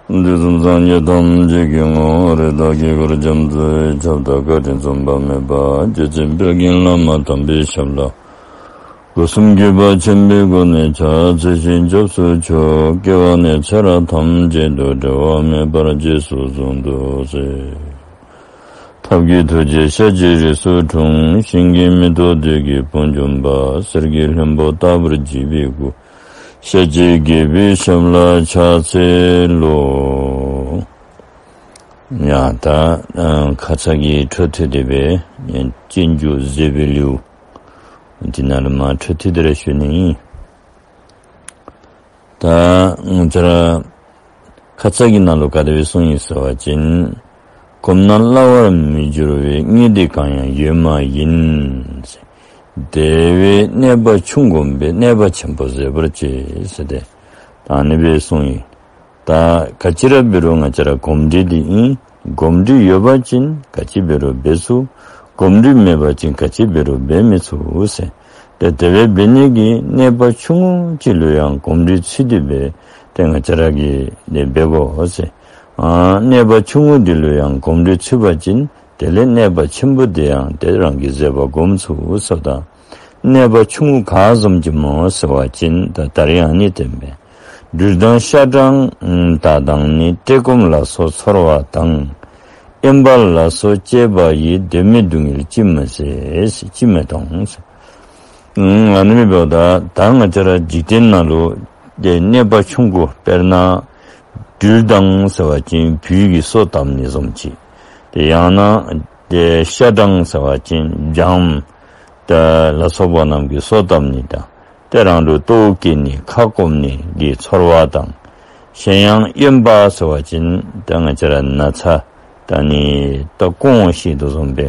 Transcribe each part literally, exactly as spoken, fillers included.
དུས་གསུམ་སངས་རྒྱས་ཐམས་ཅད་ཀྱི་ངོ་བོ་རིགས་དང་དཀྱིལ་འཁོར་རྒྱ་མཚོའི་ཁྱབ་བདག་བཀའ་དྲིན་མཚུངས་པ་མེད་པ་རྗེ་བཙུན་དཔལ་ལྡན་བླ་མ་དམ་པའི་ཞབས་ལ་སྒོ་གསུམ་གུས་པ་ཆེན་པོའི་སྒོ་ནས་ཕྱག་འཚལ་ཞིང་སྐྱབས་སུ་མཆིའོ། སྐྱེ་བ་ནས་ཚེ་རབས་ཐམས་ཅད་དུ་འབྲལ་བ་མེད་པར་རྗེས་སུ་བཟུང་དུ་གསོལ། ཐབས་མཁས་ཐུགས་རྗེས་ཤཱཀྱའི་རིགས་སུ་འཁྲུངས། ཞིང་གི་མེ་ཏོག་དུས་ཀྱི་དཔུང་འཇོམས་པ། གསེར་གྱི་ལྷུན་པོ་ལྟ་བུར་བརྗིད་པའི་སྐུ། ཤཱཀྱའི་རྒྱལ་པོའི་ཞབས་ལ་ཕྱག་འཚལ་ལོ། ཡ་ད་ཨ་ཁ་ཙ་གི་འཕྲོ་མཐུད་དེ་སྦེ་ཨེ་སྤྱོད་འཇུག་བཟོད་པའི་ལེའུ་འདི་ནང་ལུ་མར་འཕྲོ་མཐུད་དེ་ར་ཞུ་ནི་ཨིན། ད་ང་བཅས་ར་ཁ་ཙ་གི་ནང་ལུ་ག་དེ་སྦེ་གསུངས་ཡི་ཟེར་བ་ཅིན། གོམས་ན་སླ་བར་མི་འགྱུར་བའི། དངོས་འདི་གང་ཡང་ཡོད་མ་ཡིན། དེ་བས་གནོད་པ་ཆུང་བསྒོམས་པས། གནོད་པ་ཆེན་པོ་བཟོད་པར་བྱེད་ཟེར་ཏེ་ད་ཨ་ནི་སྦེ་གསུངས་ཡི། ད་ག་ཅི་ར་འབད་རུང་ང་བཅས་ར་གོམས་འདྲིས་འདི་ཨིན། གོམས་འདྲིས་ཡོད་པ་ཅིན་ག་ཅི་འབད་རུང་འབད་ཚུགས། གོམས་འདྲིས་མེད་པ་ཅིན་ག་ཅི་འབད་རུང་འབད་མི་ཚུགས་ཟེར། ཏེ་དེ་སྦེ་འབད་ནི་གི་གནོད་པ་ཆུང་ངུ་ཅིག་ལུ་ཡང་གོམས་འདྲིས་ཚུད་དེ་སྦེ་ཏེ་ང་བཅས་ར་གིས་ཏེ་འབད་དགོ་ཟེར། ཨ་གནོད་པ་ཆུང་ངུ་འདི་ལུ་ཡང་གོམས་འདྲིས་ཚུད་པ་ཅིན་དེ་ལས་གནོད་པ་ཆེན་པོ་འདི་ཡང་ཏེ་རང་གིས་བཟོད་པ་བསྒོམ་ཚུགས་ཟེརཝ་ད། གནོད་པ་ཆུང་ངུ་ག་བཟུམ་ཅིག་སྨོ་ཟེར་བ་ཅིན་ད་ད་རིས་ཨ་ནི་སྟོནམ་མས། སྦྲུལ་དང་ཤ་སྦྲང་དག་དང་ནི། བཀྲེས་སྐོམ་ལ་སོགས་ཚོར་བ་དང་། གཡན་པ་ལ་སོགས་སྐྱེས་པ་ཡི། གདོད་མའི་སྡུག་བསྔལ་ཅིས་མི་བཟད། ཅིས་མི་གཏོང་ཟེར། ཨ་ནི་སྦེ་འབདཝ་ད་ད་ང་བཅས་ར་འཇིག་རྟེན་ནང་ལུ་ཏེ་གནོད་པ་ཆུང་ཀུ་དཔེར་ན་སྦྲུལ་དང་ཟེར་བ་ཅིན་བོད་ཀྱི་སོ་བཏབ་ནི་བཟུམ་ཅིག། ཏེ་ཡང་ན་ཏེ་ཤ་སྦྲང་ཟེར་བ་ཅིན་སྦྱངམ་ད་ལ་སོགས་པ་རྣམས་ཀྱི་སོ་བཏབ་ནི་དང་ཏེ་རང་ལུ་ལྟོཝ་བཀྱེས་ནི་ཁ་སྐོམ་ནི་གི་ཚོར་བ་དང་། གཞན་ཡང་གཡན་པ་ཟེར་བ་ཅིན་ད་ང་བཅས་ར་ན་ཚ་ད་ནི་ད་སྐོང་ཤེས་དོ་བཟུམ་སྦེ་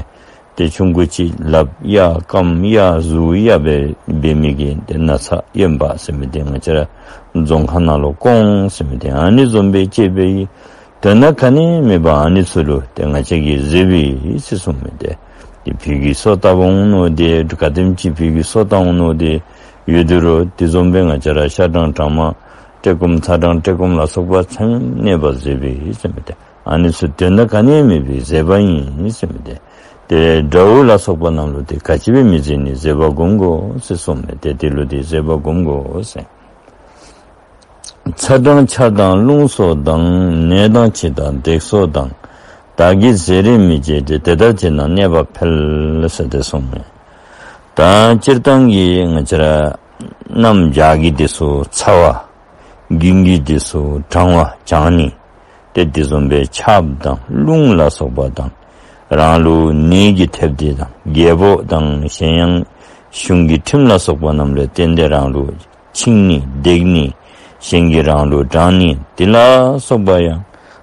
ཏེ་ཆུང་ཀུ་ཅིག་ལགཔ་གཡའ་རྐངམ་གཡའ་གཟུགས་གཡའ་སྦེ་འབད་མི་གི་ཏེ་ན་ཚ་གཡན་པ་ཟེར་མི་འདི་ང་བཅས་ར་རྫོང་ཁ་ནང་ལུ་སྐོང་ཟེར་མི་འདི་ཨ་ནི་བཟུམ་སྦེ་སྐྱེས་པའི་དོན་དག་ག་ནི་མེད་པ་ཨ་ནི་ཚུ་ལུ་ཏེ་ང་བཅས་ཀྱིས་བཟོད་པའི་ཟེར་གསུངས་མི་འདི། ཏེ་བོད་ཀྱི་སོ་བཏབ་འོང་མནོ་སྟེ་ག་དེམ་ཅིག་བོད་ཀྱི་སོ་བཏབ་འོང་མནོ་སྟེ་ཡོད་དེ་རུང་དེ་བཟུམ་སྦེ་ང་བཅས་ར་ཤ་སྦྲང་སྦྲང་མ་བཀྲེས་སྐོམ་ཚ་གྲང་བཀྲེས་སྐོམ་ལ་སོགས་པ་ཚང་གནོད་པ་བཟོད་པའི་ཟེར་མི་འདི། ཨ་ནི་ཚུ་དོན་དག་ག་ནི་མེད་པའི་བཟོད་པ་ཨིན་ཟེར་མི་འདི། ཏེ་དགྲ་བོ་ལ་སོགས་པ་རྣམས་ལུ་ཏེ་ག་ཅི་སྦེ་མི་བཟོད་ནི་བཟོད་པ་བསྒོམ་དགོ་ཟེར་གསུངས་མི་འདི་དེ་ལུ་ཏེ་བཟོད་པ་བསྒོམ་དགོ་ཟེར། ཚ་གྲང་ཆར་དང་རླུང་སོགས་དང་། ནད་དང་འཆི་དང་བདེ་སོགས་དང་། བདག་གིས་བཟོད་རིགས་མི་བྱེད་དེ། དེ་ལྟར་བྱེད་ན་གནོད་པ་འཕེལ་ཟེར་ཏེ་གསུངས་མི། ད་སྤྱིར་བཏང་གི་ང་བཅས་ར་གནམ་བྱཱར་གྱི་དུས་སུ་ཚ་བ། དགུན་གྱི་དུས་སུ་གྲང་བ་བྱུང་ནི། ཏེ་དེ་བཟུམ་སྦེ་ཆརཔ་དང་རླུང་ལ་སོགས་པ་དང་རང་ལུ་ནད་ཀྱིས་ཐེབས་ཏེ་དང་རྒྱལ་པོ་དང་གཞན་ཡང་གཞུང་གི་ཁྲིམས་ལ་སོགས་པ་རྣམས་ལས་བརྟེན་ཏེ་རང་ལུ་འཆིང་ནི་བརྡེག་ནི་གཞན་གྱིས་རང་ལུ་འགྲང་ནི་དེ་ལ་སོགས་པ་ཡང་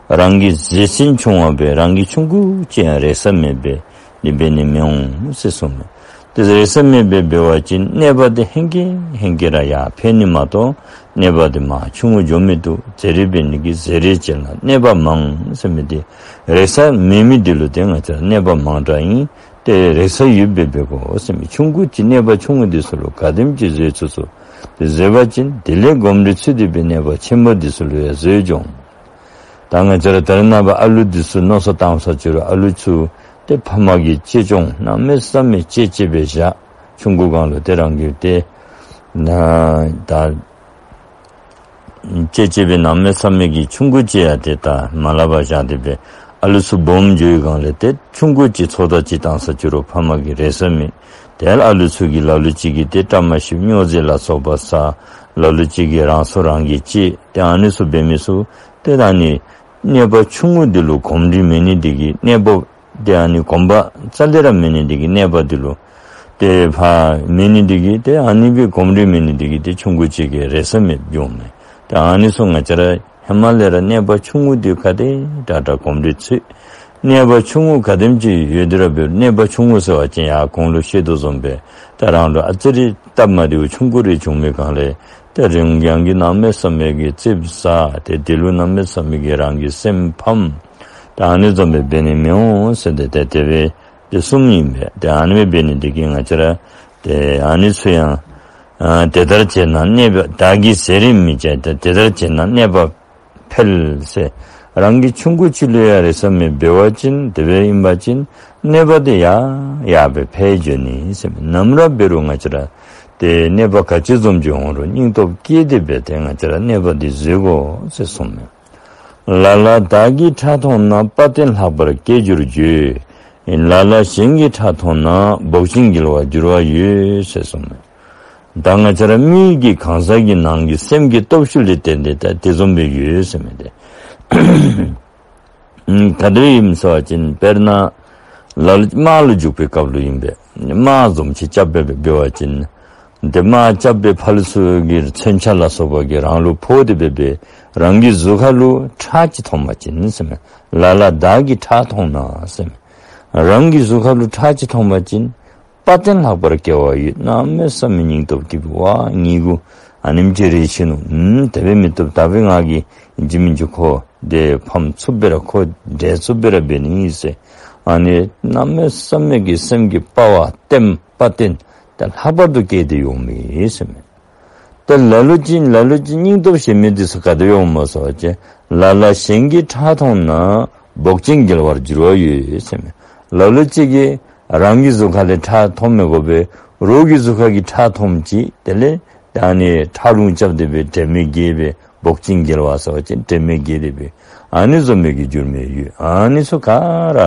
རང་གིས་བཟོད་སེམས་ཆུང་བ་སྦེ་རང་གིས་ཆུང་ཀུ་ཅིག་ཡང་རེག་ས་མེད་པའི་ནི་འབད་ནི་མི་འོང་ཟེར་གསུངས་མི། དེ་རེག་ས་མེད་པའི་འབད་བ་ཅིན་གནོད་པ་དེ་ཧེང་སྐལ་ཧེང་སྐལ་ར་ཡར་འཕེལ་ནི་མ་གཏོགས་གནོད་པ་དེ་མར་ཆུང་ཀུ་འགྱོ་མི་བཏུབ། བཟོད་རིགས་འབད་ནི་གི་བཟོད་རིགས་ཅན་ལ་གནོད་པ་མང་ཟེར་མི་དེ་རེག་ས་མེད་མི་དེ་ལུ་ཏེ་ང་བཅས་གནོད་པ་མང་དྲགས་ཨིན། ཏེ་རེག་ས་ཡོདཔ་སྦེ་འབད་དགོ་ཟེར་མི་ཆུང་ཀུ་ཅིག་གནོད་པ་ཆུང་ཀུ་དེ་ཚུ་ལུ་ག་དེམ་ཅིག་བཟོད་ཚུགས་ཚུགས། དེ་བཟོད་པ་ཅིན་དེ་ལས་གོམས་འདྲིས་ཚུད་དེ་སྦེ་གནོད་པ་ཆེན་པོ་དེ་ཚུ་ལུ་ཡང་བཟོད་འོང་། ད་ང་བཅས་ར་ད་རེས་ནངས་པ་ཨ་ལུ་འདི་ཚུ་མནོ་བསམ་བཏང་ས་ཅིག་རུང་ཨ་ལུ་ཚུ་ཏེ་ཕ་མ་གིས་གཅེས་སྐྱོང་གནམ་མེད་ས་མེད་གཅེས་གཅེས་སྦེ་བཞག། ཆུང་ཀུ་སྒང་ལུ་ཏེ་རང་གིས་ཏེ་ན་ད་གཅེས་གཅེས་སྦེ་གནམ་མེད་ས་མེད་ཀྱི་ཆུང་ཀུ་ཅིག་ཡང་ཏེ་ད་མ་སླབ་པར་བཞག་སྟེ་སྦེ་ཨ་ལུ་ཚུ་སྦོམ་འགྱོ་བའི་སྒང་ལས་ཏེ་ཆུང་ཀུ་ཅིག་ཚོད་ལྟ་ཅིག་བཏང་ས་ཅིག་རུང་ཕ་མ་གིས་རེག་ས་མེད། དེ་ལས་ཨ་ལུ་ཚུ་གིས་ལ་ལུ་ཅིག་གིས་ཏེ་བཀྲ་མ་ཤིསཔ་སྨྱོ་རྫས་ལ་སོགས་པ་ཟ། ལ་ལུ་ཅིག་གིས་རང་སྲོག་རང་གིས་བཅད། ཏེ་ཨ་ནི་ཚུ་འབད་མི་ཚུ་ཏེ་ད་ནི་གནོད་པ་ཆུང་ངུ་འདི་ལུ་གོམས་འདྲིས་མེད་ནི་འདི་གིས་གནོད་པ་ཏེ་ཨ་ནི་གོམས་པ་རྩ་ལས་ར་མེད་ནི་འདི་གིས་གནོད་པ་འདི་ལུ་ཏེ་ཕར་མེད་ནི་འདི་གིས་ཏེ་ཨ་ནི་སྦེ་གོམས་འདྲིས་མེད་ནི་འདི་གིས་ཏེ་ཆུང་ཀུ་ཅིག་གིས་རེག་ས་མེདཔ་འགྱོཝ་མས། ཏེ་ཨ་ནི་ཚུ་ང་བཅས་ར་ཧེ་མ་ལས་ར་གནོད་པ་ཆུང་ངུ་འདི་ག་དེ་དྲག་དྲག་གོམས་འདྲིས་ཚུད། གནོད་པ་ཆུང་ངུ་ག་དེམ་ཅིག་ཡོད་དེ་ར་འབད་གནོད་པ་ཆུང་ངུ་ཟེར་བ་ཅིན་ཡར་གོང་ལུ་བཤད་དོ་བཟུམ་སྦེ་ད་རང་ལུ་ཨ་ཙི་རེ་སྟབས་མ་བདེཝ་ཆུང་ཀུ་རེ་བྱུང་མི་སྒང་ལས་ཏེ་རང་གིས་གནམ་མེད་ས་མེད་ཀྱི་ཙིགཔ་ཟ། ཏེ་དེ་ལུ་གནམ་མེད་ས་མེད་ཀྱི་རང་གི་སེམས་ཕམ། ད་ཨ་ནི་བཟུམ་སྦེ་འབད་ནི་མི་འོང་ཟེར་ཏེ་ཏེ་དེ་སྦེ་ཏེ་གསུངམ་ཨིན་པས། ཏེ་ཨ་ནི་སྦེ་འབད་ནི་འདི་གིས་ང་བཅས་ར་ཏེ་ཨ་ནི་ཚུ་ཡང་ཨ་དེ་ལྟར་བྱས་ན་གནོད་པ་བདག་གིས་བཟོད་རིགས་མི་བྱེད་དེ། དེ་ལྟར་བྱས་ན་གནོད་པ་ འཕེལ་ཟེར། རང་གི་ཆུང་ཀུ་ཅིག་ལུ་ཡང་རེ་ས་མེད་འབད་བ་ཅིན་དེ་སྦེ་ཨིན་པ་ཅིན་གནོད་པ་དེ་ཡར་ཡར་སྦེ་འཕེལ་འགྱོ་ནི་ཟེར་མས། ནམ་ར་འབད་རུང་ང་བཅས་ར་ཏེ་གནོད་པ་ག་ཅི་བཟུམ་ཅིག་འོང་རུང་སྙིང་སྟོབས་བསྐྱེད་དེ་སྦེ་ཏེ་ང་བཅས་ར་གནོད་པ་དེ་བཟོད་དགོ་ཟེར་གསུངས་མས། ལ་ལ་བདག་གི་ཁྲག་འཐུང་ན། དཔའ་བརྟན་ལྷག་པར་སྐྱེ་འགྱུར་ཡོད། ལ་ལ་གཞན་གྱི་ཁྲག་འཐུང་ན། བོག་ཅིང་འགྱེལ་བར་འགྱུར་བ་ཡོད་ཟེར་གསུངས་མས། ད་ང་བཅས་ར་མི་གི་གང་ཟག་གི་ནང་གི་སེམས་ཀྱི་སྟོབས་ཤུགས་ལས་བརྟེན་ཏེ་ད་དེ་བཟུམ་སྦེ་ཡོད་ཟེར་མས་ཏེ། ཨམ་ག་དེ་ཨིནམ་ཟེར་བ་ཅིན་དཔེར་ན་ལ་ལུ་དམག་ལུ་འཇུག་པའི་སྐབས་ལུ་ཨིན་པས། དམག་བཟུམ་ཅིག་རྐྱབ་སྦེ་འབད་བ་ཅིན་ཏེ་དམག་རྐྱབ་པའི་ཕར་ཚུར་གྱི་མཚོན་ཆ་ལ་སོགས་པ་གིས་རང་ལུ་ཕོག་སྟེ་འབད་བའི་རང་གི་གཟུགས་ཁ་ལུ་ཁྲག་ཅིག་འཐུང་པ་ཅིན་ཟེར་མས། ལ་ལ་བདག་གི་ཁྲག་འཐུང་ན་ཟེར་མས། རང་གི་གཟུགས་ཁ་ལུ་ཁྲག་ཅིག་འཐུང་པ་ཅིན་དཔའ་བརྟན་ལྷག་པར་སྐྱེ་བ་ཡོད། གནམ་མེད་ས་མེད་སྙིང་སྟོབས་སྐྱེ་བའི་ཝ་ངེ་གི་ཨ་ནེམ་ཅིག་རེ་ཆེ་ནུག། ཨམ་དེ་སྦེ་མི་བཏུབ། ད་སྦེ་ང་གིས་ཨིན་ཅི་མིན་ཅི་ཁོ་དེ་ཕམ་ཚུགསཔ་སྦེ་ར་ཁོ་འདྲེན་ཚུགསཔ་སྦེ་ར་འབད་ནི་ཨིན་ཟེར། ཨ་ནི་གནམ་མེད་ས་མེད་ཀྱི་སེམས་ཀྱི་དཔའ་བ་བརྟན་དཔའ་བརྟན་ད་ལྷག་པར་དུ་སྐྱེས་ཏེ་འོང་མི་ཟེར་མས། ད་ལ་ལུ་ཅིག་ལ་ལུ་ཅིག་སྙིང་སྟོབས་ཞན་མི་འདི་ཚུ་ག་དེ་འོངམ་སྨོ་ཟེར་བ་ཅིན་ལ་ལ་གཞན་གྱི་ཁྲག་འཐུང་ན། བོག་ཅིང་འགྱེལ་བར་འགྱུར་བ་ཡོད་ཟེར་མས། ལ་ལུ་ཅིག་གིས་རང་གི་གཟུགས་ཁ་ལས་ཁྲག་འཐུང་མི་དགོ་པས། རོགས་ཀྱི་གཟུགས་ཁ་གི་ཁྲག་འཐུངམ་ཅིག་དེ་ལས་ད་ཨ་ནི་ཁྲག་རླུང་རྐྱབ་སྟེ་སྦེ་དྲན་མེད་འགྱེལ་བའི་བོག་ཅིང་འགྱེལ་བ་ཟེར་བ་ཅིན་དྲན་མེད་འགྱེལ་ཏེ་སྦེ་ཨ་ནི་བཟུམ་མའི་གི་འགྱུར་མི་ཡོད། ཨ་ནི་ཚུ་ག་ར་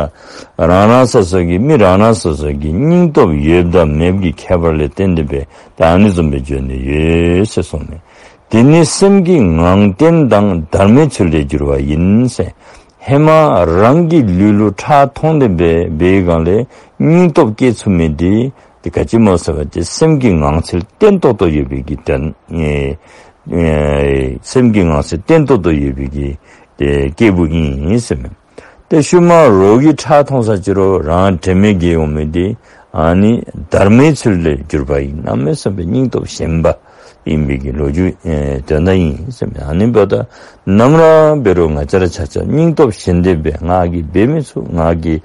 རང་རང་སོ་སོ་གི་མི་རང་རང་སོ་སོ་གི་སྙིང་སྟོབས་ཡོདཔ་དང་མེདཔ་གི་ཁྱད་པར་ལས་བརྟེན་ཏེ་སྦེ་ད་ཨ་ནི་བཟུམ་སྦེ་འགྱུར་ནི་ཡོད་ཟེར་གསུངས་ནི། དེ་ནི་སེམས་ཀྱི་ངང་བརྟན་དང་། སྡར་མའི་ཚུལ་ལས་འགྱུར་བ་ཡིན་ཟེར། ཧེ་མ་རང་གི་ལུས་ལུ་ཁྲག་འཐུང་སྟེ་འབད་བའི་སྒང་ལས་སྙིང་སྟོབས་སྐྱེ་ཚུགས་མི་འདི་དེ་ག་ཅི་སྨོ་ཟེར་བ་ཅིན་སེམས་ཀྱི་ངང་ཚུལ་བརྟན་ཏོག་ཏོ་ཡོད་པའི་གི་དོན། ཨེ་ཨེ་སེམས་ཀྱི་ངང་ཚུལ་བརྟན་ཏོག་ཏོ་ཡོད་པའི་གི་དེ་སྐྱེས་བུ་ཨིན་ཟེར་མས། ཏེ་ཤུལ་མ་རོགས་ཀྱི་ཁྲག་འཐུང་ས་ཅིག་རུང་རང་དྲན་མེད་འགྱེལ་འོང་མི་འདི་ཨ་ནི་སྡར་མའི་ཚུལ་ལས་འགྱུར་བ་ཡིན། གནམ་མེད་ས་མེད་སྙིང་སྟོབས་ཞན་པ་ཨིན་པའི་གི་ལོ་རྒྱུས་ཨེ་དོན་དག་ཨིན་ཟེར་མས། ཨ་ནི་འབདཝ་ད་ནམ་ར་འབད་རུང་ང་བཅས་ར་ཆ་ཁྱབ་སྙིང་སྟོབས་ཞན་ཏེ་སྦེ་ང་གིས་འབད་མི་ཚུགས། ང་གིས་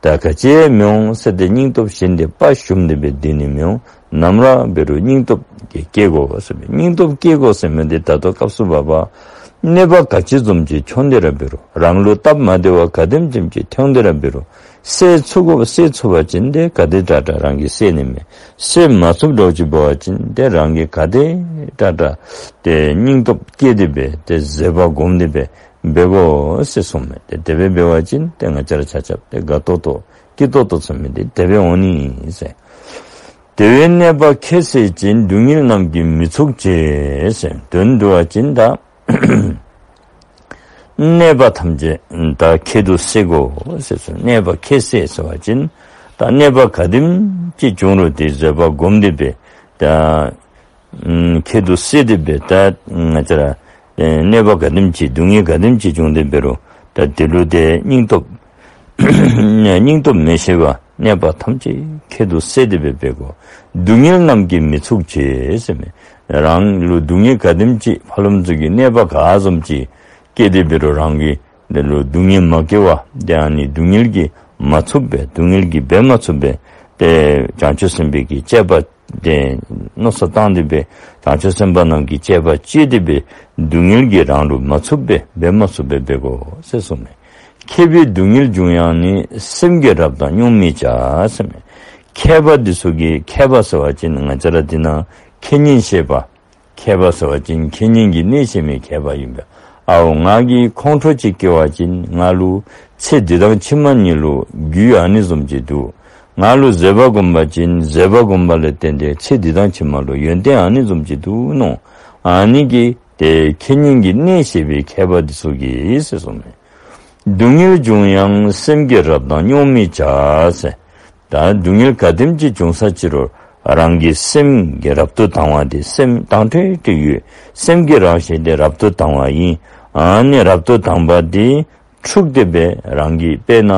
ད་ག་ཅི་ཡང་མི་འོང་ཟེར་ཏེ་སྙིང་སྟོབས་ཞན་ཏེ་དཔའ་ཞུམ་སྟེ་སྦེ་སྡོད་ནི་མི་འོང་། ནམ་ར་འབད་རུང་སྙིང་སྟོབས་ཀྱིས་སྐྱེ་དགོ་ཟེར་མས། སྙིང་སྟོབས་སྐྱེ་དགོ་ཟེར་མི་འདི་ད་ལྟོ་སྐབས་སུ་བབ་པ་གནོད་པ་ག་ཅི་བཟུམ་ཅིག་བྱུང་སྟེ་ར་འབད་རུང་རང་ལུ་སྟབས་མ་བདེ་བ་ག་དེམ་ཅིག་ཐོན་ཏེ་ར་འབད་རུང་བསལ་ཚུགས་དགོ། བསལ་ཚུགས་པ་ཅིན་ཏེ་ག་དེ་དྲག་དྲག་རང་གིས་བསལ་ནི་མས། བསལ་མ་ཚུགསཔ་འདྲཝ་ཅིག་འབད་བ་ཅིན་ཏེ་རང་གིས་ག་དེ་དྲག་དྲག་ཏེ་སྙིང་སྟོབས་བསྐྱེད་དེ་སྦེ་ཏེ་བཟོད་པ་བསྒོམ་སྟེ་སྦེ་འབད་དགོ་ཟེར་གསུངས་མས། ཏེ་དེ་སྦེ་འབད་བ་ཅིན་ཏེ་ང་བཅས་ར་ཆ་ཁྱབ་ཏེ་དགའ་ཏོག་ཏོ་སྐྱིད་ཏོག་ཏོ་ཟེར་མི་འདི་དེ་སྦེ་འོང་ནི་ཟེར། དེ་བས་གནོད་པ་ཁྱད་བསད་ཅིང་། སྡུག་བསྔལ་རྣམས་ཀྱིས་མི་ཚུགས་བྱས་ཟེར། དོན་བསྡུ་བ་ཅིན་ད་གནོད་པ་ཐམས་ཅད་ད་ཁྱད་དུ་བསད་དགོ་ཟེར་གསུངས། གནོད་པ་ཁྱད་བསད་ཟེར་བ་ཅིན་ད་གནོད་པ་ག་དེམ་ཅིག་བྱུང་རུང་དེ་བཟོད་པ་བསྒོམ་སྟེ་སྦེ་ད་ཨམ་ཁྱད་དུ་བསད་དེ་སྦེ་ད་ང་བཅས་ར་ཨེ་གནོད་པ་ག་དེམ་ཅིག་སྡུག་བསྔལ་ག་དེམ་ཅིག་བྱུང་སྟེ་འབད་རུང་ད་དེ་ལུ་ཏེ་སྙིང་སྟོབས་སྙིང་སྟོབས་མི་ཤོར་བར་གནོད་པ་ཐམས་ཅད་ཁྱད་དུ་བསད་དེ་སྦེ་འབད་དགོ། སྡུག་བསྔལ་རྣམས་ཀྱིས་མི་ཚུགས་བྱས་ཟེར་མས། རང་ལུ་སྡུག་བསྔལ་ག་དེམ་ཅིག་ཕར་ལོགས་ཚུ་གི་གནོད་པ་ག་བཟུམ་ཅིག་སྐྱེས་ཏེ་འབད་རུང་རང་གི་དེ་ལུ་སྡུག་བསྔལ་མ་སྐྱེ་བར་ཏེ་ཨ་ནི་སྡུག་བསྔལ་གྱིས་མ་ཚུགས་པས། སྡུག་བསྔལ་གྱིས་འབད་མ་ཚུགས་པས། ཏེ་བྱང་ཆུབ་སེམས་དཔའི་གི་སྤྱད་པ་ཏེ་མནོ་བསམ་བཏང་སྟེ་སྦེ་བྱང་ཆུབ་སེམས་དཔའ་རྣམས་ཀྱི་སྤྱད་པ་སྤྱད་དེ་སྦེ་སྡུག་བསྔལ་གྱིས་རང་ལུ་མ་ཚུགས་པས། འབད་མ་ཚུགས་པས་འབད་དགོ་ཟེར་གསུངས་མས། མཁས་པའི་སྡུག་བསྔལ་འབྱུང་ཡང་ནི། སེམས་ཀྱི་རབ་དང་རྙོག་མི་བྱ་ཟེར་མས། མཁས་པ་འདི་ཚུ་གིས་མཁས་པ་ཟེར་བ་ཅིན་ང་བཅས་ར་འདི་ནང་ཁེ་ཉེན་ཤེས་པ། མཁས་པ་ཟེར་བ་ཅིན་ཁེ་ཉེན་གྱི་གནས་ཤེས་མི་མཁས་པ་ཨིན་པས། ཨའོ་ང་གིས་ཁོང་ཁྲོ་ཅིག་སྐྱེ་བ་ཅིན་ང་ལུ་ཚེ་འདི་དང་ཕྱི་མ་གཉིས་ལུ་རྒྱུ་ཨ་ནི་བཟུམ་ཅིག་འདུག། ང་ལུ་བཟོད་པ་བསྒོམ་པ་ཅིན་བཟོད་པ་བསྒོམ་པ་ལས་བརྟེན་ཏེ་ཚེ་འདི་དང་ཕྱི་མ་ལུ་ཡོན་ཏན་ཨ་ནི་བཟུམ་ཅིག་འདུག་མནོ། ཨ་ནི་གི་ཏེ་ཁེ་ཉེན་གྱི་གནས་ཤེས་པའི་མཁས་པ་འདི་ཚུ་གིས་ཟེར་གསུངས་མས། སྡུག་བསྔལ་འབྱུང་ཡང་སེམས་ཀྱི་རབ་དང་རྙོག་མི་བྱ་ཟེར། ད་སྡུག་བསྔལ་ག་དེམ་ཅིག་འབྱུང་ས་ཅིག་རུང་རང་གི་སེམས་ཀྱི་རབ་ཏུ་དང་བ་དེ་སེམས་དྭངས་ཁྲིག་ཁྲི་ཡོད། སེམས་ཀྱི་རང་བཞིན་དེ་རབ་ཏུ་དང་བ་ཨིན། ཨ་ནི་རབ་ཏུ་དང་བ་དེ་འཁྲུགས་ཏེ་སྦེ་རང་གི་དཔེར་ན་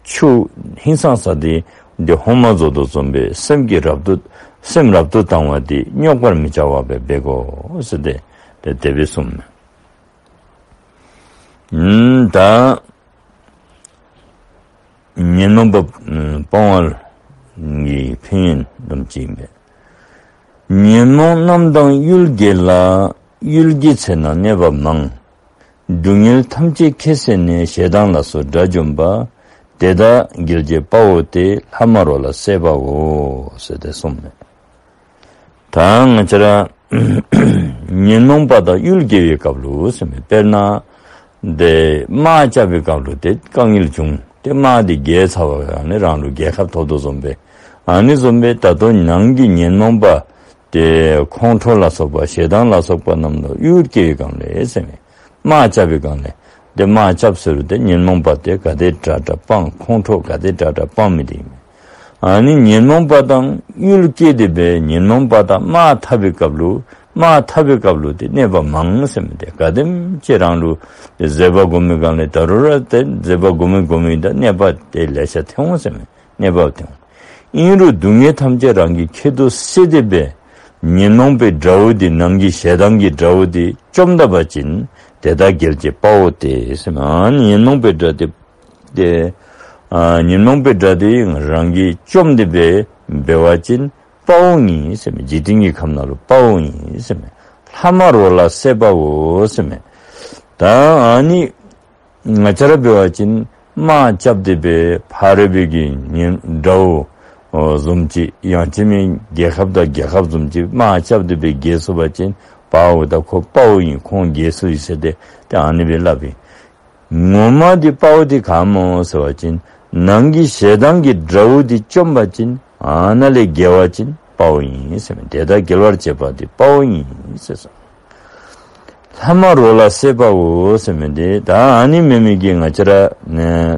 ཆུ་ཧིང་སངས་ས་དེ་འདི་ཧོ་མ་བཟོ་དོ་བཟུམ་སྦེ་སེམས་ཀྱི་རབ་ཏུ་སེམས་རབ་ཏུ་དང་བ་དེ་རྙོག་པར་མི་བྱ་བར་སྦེ་འབད་དགོ་ཟེར་ཏེ་ཏེ་དེ་སྦེ་གསུངས་མས། ཨམ་ད་ཉོན་མོངས་པ་སྤོང་བ་གི་ཕན་ཡོན་དུམ་ཅིག་ཨིན་པས། ཉོན་མོངས་རྣམས་དང་གཡུལ་འགྱེད་ལ། གཡུལ་གྱི་ཚེ་ན་གནོད་པ་མང་། སྡུག་བསྔལ་ཐམས་ཅད་ཁྱད་བསད་ནས། ཞེ་སྡང་ལ་སོགས་དགྲ་འཇོམས་པ། དེ་དག་རྒྱལ་བྱེད་དཔའ་བོ་སྟེ། ལྷ་མ་རོ་ལ་སྲེད་པའོ། ཟེར་ཏེ་གསུངསམ་མས། ད་ང་བཅས་ར་ཉོན་མོངས་པ་དང་གཡུལ་འགྱེད་པའི་སྐབས་ལུ་ཟེར་མས། དཔེར་ན་ཏེ་དམག་རྐྱབ་པའི་སྐབས་ལུ་ཏེ་དཀའ་ངལ་བྱུང་། ཏེ་དམག་འདི་རྒྱལ་ཚར་བའི་སྒང་ལས་རང་ལུ་རྒྱལ་ཁ་ཐོབ་དོ་བཟུམ་སྦེ། ཨ་ནི་བཟུམ་སྦེ་ད་ལྟོ་ནང་གི་ཉོན་མོངས་པ་ཏེ་ཁོང་ཁྲོ་ལ་སོགས་པ་ཞེ་སྡང་ལ་སོགས་པ་རྣམས་ལུ་གཡུལ་འགྱེད་པའི་སྒང་ལས་ཟེར་མས། དམག་རྐྱབ་པའི་སྒང་ལས། ཏེ་དམག་རྐྱབ་ཟེར་རུང་ཏེ་ཉོན་མོངས་པ་ཏེ་ག་དེ་དྲག་དྲག་སྤང་། ཁོང་ཁྲོ་ག་དེ་དྲག་དྲག་སྤང་མི་འདི་ཨིན་མས། ཨ་ནི་ཉོན་མོངས་པ་དང་གཡུལ་འགྱེད་དེ་སྦེ་ཉོན་མོངས་པ་དང་དམག་འཐབ་པའི་སྐབས་ལུ་དམག་འཐབ་པའི་སྐབས་ལུ་ཏེ་གནོད་པ་མང་ཟེར་མས། ཏེ་ག་དེམ་ཅིག་རང་ལུ་ཏེ་བཟོད་པ་སྒོམ་པའི་སྒང་ལས་ད་རུང་ར་ཏེ་བཟོད་པ་སྒོམ་མི་སྒོམ་མི་དང་གནོད་པ་ཏེ་ལེ་ཤ་ཐོན་འོང་ཟེར་མས། གནོད་པ་ཐོན་འོང་། ཨིན་རུང་སྡུག་བསྔལ་ཐམས་ཅད་རང་གི་ཁྱད་དུ་བསད་དེ་སྦེ་ཉོན་མོངས་པའི་དགྲ་བོ་འདི་ནང་གི་ཞེ་སྡང་གི་དགྲ་བོ་འདི་བཅོམ་ད་པ་ཅིན་དེ་དག་རྒྱལ་བྱེད་དཔའ་བོ་སྟེ་ཟེར་མས། ཨ་ནི་ཉོན་མོངས་པའི་དགྲ་འདི་ཏེ་ཨ་ཉོན་མོངས་པའི་དགྲ་འདི་རང་གིས་བཅོམ་སྟེ་སྦེ་འབད་བ་ཅིན་དཔའ་བོ་ཨིན་ཟེར་མས། འཇིག་རྟེན་གྱི་ཁམས་ནང་ལུ་དཔའ་བོ་ཨིན་ཟེར་མས། ལྷ་མ་རོ་ལ་སྲེད་པའོ་ཟེར་མས། ད་ཨ་ནི་ང་བཅས་ར་འབད་བ་ཅིན་དམག་རྐྱབ་སྟེ་སྦེ་ཕ་རོལ་པོའི་གི་ཉེ་དགྲ་བོ་བཟུམ་ཅིག་ཡང་ཅིན་མི་རྒྱལ་ཁབ་དང་རྒྱལ་ཁབ་བཟུམ་ཅིག་དམག་རྐྱབ་སྟེ་སྦེ་རྒྱལ་སོང་པ་ཅིན་དཔའ་བོ་ད་ཁོ་དཔའ་བོ་ཨིན། ཁོང་རྒྱལ་སོང་ཡི་ཟེར་ཏེ་ཏེ་ཨ་ནི་སྦེ་སླབ་ཨིན། ངོ་མ་འདི་དཔའ་བོ་འདི་ག་སྨོ་ཟེར་བ་ཅིན་ནང་གི་ཞེ་སྡང་གི་དགྲ་བོ་འདི་བཅོམ་པ་ཅིན་ཨ་ནཱ་ལས་རྒྱལ་བ་ཅིན་དཔའ་བོ་ཨིན་ཟེར་མས། དེ་དག་རྒྱལ་བར་བྱེད་པ་འདི་དཔའ་བོ་ཨིན་ཟེར་གསུངས། ལྷ་མ་རོ་ལ་སྲེད་པའོ་ཟེར་མི་འདི་ད་ཨ་ནི་མེན་མི་གི་ང་བཅས་ར་ནི་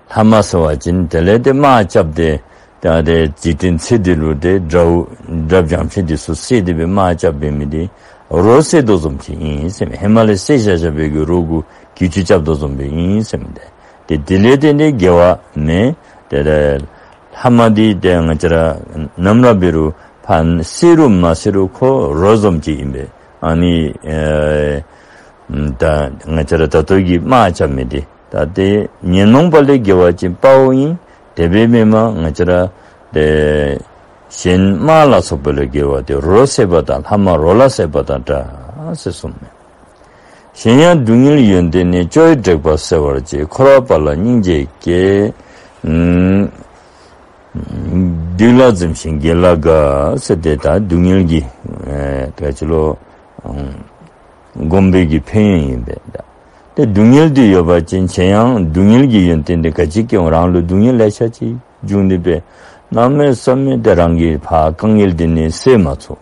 ལྷ་མ་ཟེར་བ་ཅིན་དེ་ལས་ཏེ་དམག་རྐྱབ་སྟེ་ད་ཏེ་འཇིག་རྟེན་ཚེ་འདི་ལུ་ཏེ་དགྲ་བོ་དགྲ་བོ་རྐྱངམ་ཅིག་འདི་ཚུ་བསད་དེ་སྦེ་དམག་རྐྱབ་འབད་མི་འདི་རོ་བསད་དོ་བཟུམ་ཅིག་ཨིན་ཟེར་མས། ཧེ་མ་ལས་བསད་བཞག་བཞག་པའི་གི་རོ་གུ་གྱི་ཅུ་རྐྱབ་དོ་བཟུམ་སྦེ་ཨིན་ཟེར་མས། ཏེ་དེ་ལས་ཏེ་ནི་རྒྱལ་བ་མེན། ཏེ་ཏེ་ལྷ་མ་འདི་ཏེ་ང་བཅས་ར་ནམ་ར་འབད་རུང་ཕར་བསད་རུང་མ་བསད་རུང་ཁོ་རོ་བཟུམ་ཅིག་ཨིན་པས། ཨ་ནི་ཨེ་ད་ང་བཅས་ར་ད་ལྟོ་གི་དམག་རྐྱབ་མི་འདི་ད་ཏེ་ཉོན་མོངས་པ་ལས་རྒྱལ་བ་ཅིན་དཔའ་བོ་ཨིན། དེ་སྦེ་མེན་པར་ང་བཅས་ར་ཏེ་གཞན་དམག་ལ་སོགས་པ་ལས་རྒྱལ་བ་འདི་རོ་བསད་པ་དང་ལྷ་མ་རོ་ལ་སྲེད་པ་དང་འདྲ་ཟེར་གསུངས་མས། གཞན་ཡང་སྡུག་བསྔལ་ཡོན་ཏན་ནི། སྐྱོ་བས་དྲེགས་པ་སེལ་བར་བྱེད། འཁོར་བ་པ་ལ་སྙིང་རྗེ་སྐྱེ། ཨུམ། སྡིག་ལ་འཛེམ་ཞིང་དགེ་ལ་དགའ་ཟེར་ཏེ་ད་སྡུག་བསྔལ་གྱི་ཨེ་ག་ཅི་ལོ་ཨུམ་སྒོམ་པའི་གི་ཕན་ཡོན་ཨིན་པས། ཏེ་སྡུག་བསྔལ་འདི་ཡོད་པ་ཅིན་གཞན་ཡང་སྡུག་བསྔལ་གྱི་ཡོན་ཏན་འདི་ག་ཅི་སྐྱེ་འོང་། རང་ལུ་སྡུག་བསྔལ་ལེ་ཤ་ཅིག་བྱུང་སྟེ་སྦེ་གནམ་མེད་ས་མེད་ཏེ་རང་གིས་ཕར་དཀའ་ངལ་འདི་ནི་སེལ་མ་ཚུགས།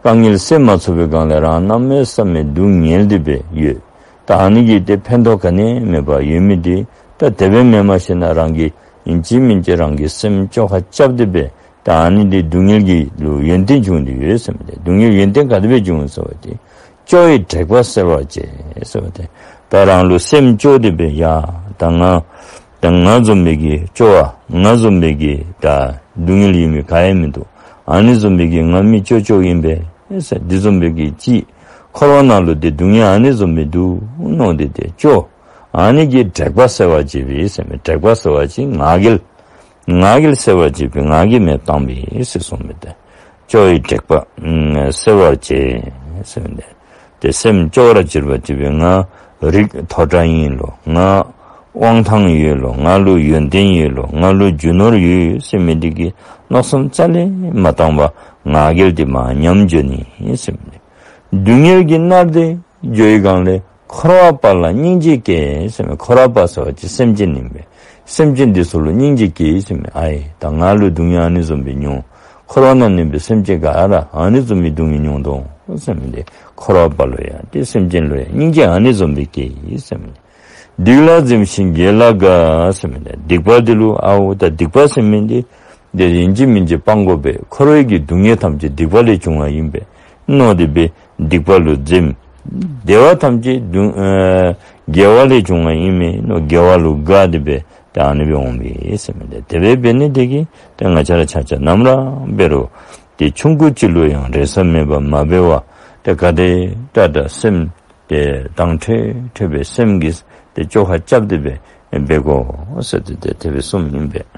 དཀའ་ངལ་སེལ་མ་ཚུགས་པའི་སྒང་ལས་རང་གནམ་མེད་ས་མེད་སྡུག་བསྔལ་ཏེ་སྦེ་ཡོད། ད་ཨ་ནི་གིས་ཏེ་ཕན་ཐོགས་ག་ནི་མེད་པར་ཡོད་མི་འདི་ད་དེ་སྦེ་མེན་པར་ཤེས་ན་རང་གིས་ཨིན་ཅི་མིན་ཅི་རང་གི་སེམས་བཅོས་ཁ་རྐྱབ་སྟེ་སྦེ་ད་ཨ་ནི་འདི་སྡུག་བསྔལ་གྱི་ལུ་ཡོན་ཏན་བྱུང་སྟེ་ཡོད་ཟེར་མི་འདི། སྡུག་བསྔལ་ཡོན་ཏན་ག་དེ་སྦེ་བྱུང་ཟེར་བ་ཅིན་སྐྱོ་བས་དྲེགས་པ་སེལ་བར་བྱེད་ཟེར་བ་ཏེ་ད་རང་ལུ་སེམས་བཅོས་ཏེ་སྦེ་ཡ་ད་ང་ད་ང་བཟུམ་མའི་གི་སྐྱོ་བ་ང་བཟུམ་མའི་གི་ད་སྡུག་བསྔལ་ཡོད་མི་ག་ཡང་མིན་འདུག། ཨ་ནི་བཟུམ་མའི་གི་ང་མི་སྐྱོ་སྐྱོ་ཨིན་པས་ཟེར། འདི་བཟུམ་མའི་གི་ཅིག་འཁོར་བ་ནང་ལུ་ཏེ་སྡུག་བསྔལ་ཨ་ནི་བཟུམ་མའི་འདུག་མནོ་སྟེ་ཏེ་སྐྱོ། ཨ་ནི་གིས་དྲེགས་པ་སེལ་བར་བྱེད་པས་ཟེར་མི། དྲེགས་པ་སེལ་བར་བྱེད་ང་རྒྱལ། ང་རྒྱལ་སེལ་བར་བྱེད་པས། ང་རྒྱལ་མེདཔ་བཏང་པས་ཟེར་གསུངས་མི་འདི། སྐྱོ་བས་དྲེགས་པ་སེལ་བར་བྱེད་ཟེར་མི་འདི། ཏེ་སེམས་སྐྱོ་བར་བྱེད་པར་བྱེད་པས་ང་རིགས་མཐོ་དྲགས་ཨིན་ལོ། ང་དབང་ཐང་ཡོད་ལོ། ང་ལུ་ཡོན་ཏན་ཡོད་ལོ། ང་ལུ་རྒྱུ་ནོར་ཡོད་ཟེར་མི་འདི་གི་མནོ་བསམ་རྩ་ལས་མ་བཏང་པར་ང་རྒྱལ་འདི་མར་ཉམས་འགྱོ་ནི་ཟེར་མི་འདི། སྡུག་བསྔལ་གྱིས་མནར་ཏེ་འགྱོ་བའི་སྒང་ལས་འཁོར་བ་པ་ལ་སྙིང་རྗེ་སྐྱེ་ཟེར་མི། འཁོར་བ་པ་ཟེར་བ་ཅིན་སེམས་ཅན་ཨིན་པས། སེམས་ཅན་འདི་ཚུ་ལུ་སྙིང་རྗེ་སྐྱེ་ཟེར་མི། ཨའེ་ད་ང་ལུ་སྡུག་བསྔལ་ཨ་ནི་བཟུམ་སྦེ་མྱོང་། འཁོར་བ་ནང་ཨ་ནི་སྦེ་སེམས་ཅན་ག་ར་ཨ་ནི་བཟུམ་སྦེ་སྡུག་བསྔལ་མྱོང་དོ་ཟེར་མི་འདི། འཁོར་བ་པ་ལུ་ཡང་ཏེ་སེམས་ཅན་ལུ་ཡང་སྙིང་རྗེ་ཨ་ནི་བཟུམ་སྦེ་སྐྱེ་ཟེར་མི་འདི། སྡིག་ལ་འཛེམ་ཞིང་དགེ་ལ་དགའ་ཟེར་མི་འདི། སྡིག་པ་འདི་ལུ་ཨའོ་ད་སྡིག་པ་ཟེར་མི་འདི་འདི་ཨིན་ཅི་མིན་ཅི་སྤང་དགོ་པས། འཁོར་བའི་གི་སྡུག་བསྔལ་ཐམས་ཅད་སྡིག་པ་ལས་བྱུང་བ་ཨིན་པས་མནོ་སྟེ་སྦེ་སྡིག་པ་ལུ་འཛེམ། བདེ་བ་ཐམས་ཅད་སྡུག་ཨ་དགེ་བ་ལས་བྱུང་བ་ཨིན་མས་མནོ་དགེ་བ་ལུ་དགའ་སྟེ་སྦེ་ཏེ་ཨ་ནི་སྦེ་འོང་པས་ཟེར་མི་འདི། དེ་སྦེ་འབད་ནི་དེ་གིས་ཏེ་ང་བཅས་ར་ཆ་ཁྱབ་ནམ་ར་འབད་རུང་ཏེ་ཆུང་ཀུ་ཅིག་ལུ་ཡང་རེ་ས་མེད་པར་མ་འབད་བར་ཏེ་ག་དེ་དྲག་དྲག་སེམས་ཏེ་དྭངས་འཕྲོས་འཕྲོས་པའི་སེམས་ཀྱིས་ཏེ་བཅོས་ཁ་རྐྱབ་སྟེ་སྦེ་འབད་དགོ་ཟེར་ཏེ་ཏེ་དེ་སྦེ་གསུངམ་ཨིན་པས།